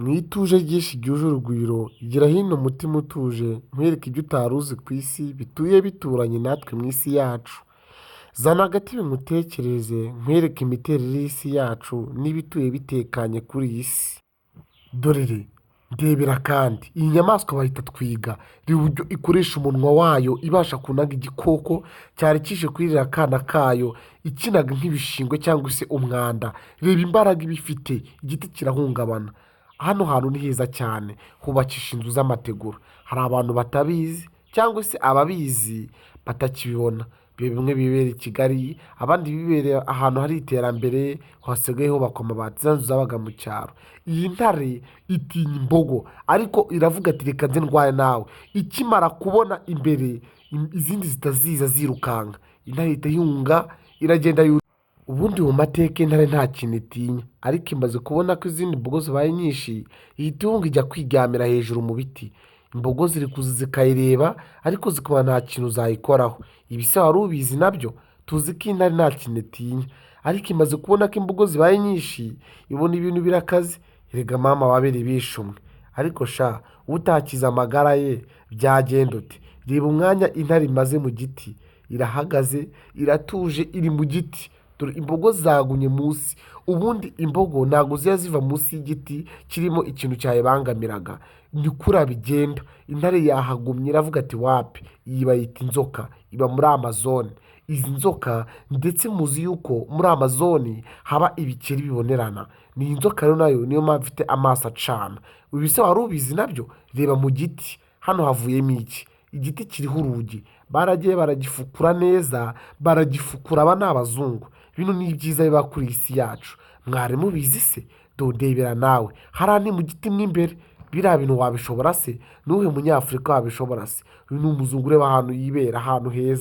Mu ituje ryinshi ryuje urugwiro, igira hino umutima utuje, nkwereke ibyo utari uzi ku isi, bituye bituranye natwe mu isi yacu. Zana agatebe ngutekerereze, nkwereke imiterere y'isi yacu n'ibituye bitekanye kuri iyi si. Dorere, ndebera kandi, iyi nyamaswa bayita twiga, reba uburyo ikoresha umunwa wayo ibasha kunaga igikoko cyari kije kurira akana kayo, ikinaga nk'ibishingwe cyangwa se umwanda. Reba imbaraga iba ifite, igiti kirahungabana. Hano hantu ni heza cyane, hubakisha inzu z'amategura. Hari abantu batabizi cyangwa se ababizi batakibibona. Bimwe bibera i Kigali, abandi bibereye ahantu hari iterambere, hasigaye hubakwa amabati, za nzu zabaga mu cyaro. Iyi ntare itinya imbogo ariko iravuga ati reka nze ndwane nawe. Ikimara kubona imbere izindi zitaziza zirukanka, intare ihita ihunga iragenda. Ubundi mu mateka intare nta kintu itinya, ariko imaze kubona ko izindi mbogo zibaye nyinshi, ihita ihunga ijya kwiryamira hejuru mu biti. Imbogo ziri kuza zikayireba ariko zikaba nta kintu zayikoraho. Ibi se wari ubizi nabyo? Tuzi ko intare nta kintu itinya, ariko imaze kubona ko imbogo zibaye nyinshi, ibona ibintu birakaze. Erega mama babiri bishe umwe, ariko sha utakiza amagara ye byagenda ute? Reba umwanya intare imaze mu giti, irahagaze, iratuje, iri mu giti. Dore imbogo zagumye munsi. Ubundi imbogo ntabwo zijya ziva munsi y'igiti kirimo ikintu cyayibangamiraga. Ni kuriya bigenda. Intare yahagumye iravuga ati wapi, iyi bayita inzoka, iba muri Amazone. Izi nzoka ndetse muzi yuko muri Amazone haba ibikeri bibonerana. Ni inzoka rero nayo niyo mpamvu ifite amaso acana. Ibi se wari ubizi nabyo? Reba mu giti, hano havuyemo iki? Igiti kiriho urugi, baragiye baragifukura neza, baragifukura, aba ni abazungu. Bino ni ibyiza biba kuri iyi si yacu. Mwari mubizi se? Dore nawe, hariya ni mu giti mo imbere, biriya bintu wabishobora se? Ni uwuhe munyafurika wabishobora se? Uyu ni umuzungu, ureba ahantu yibera, ahantu heza.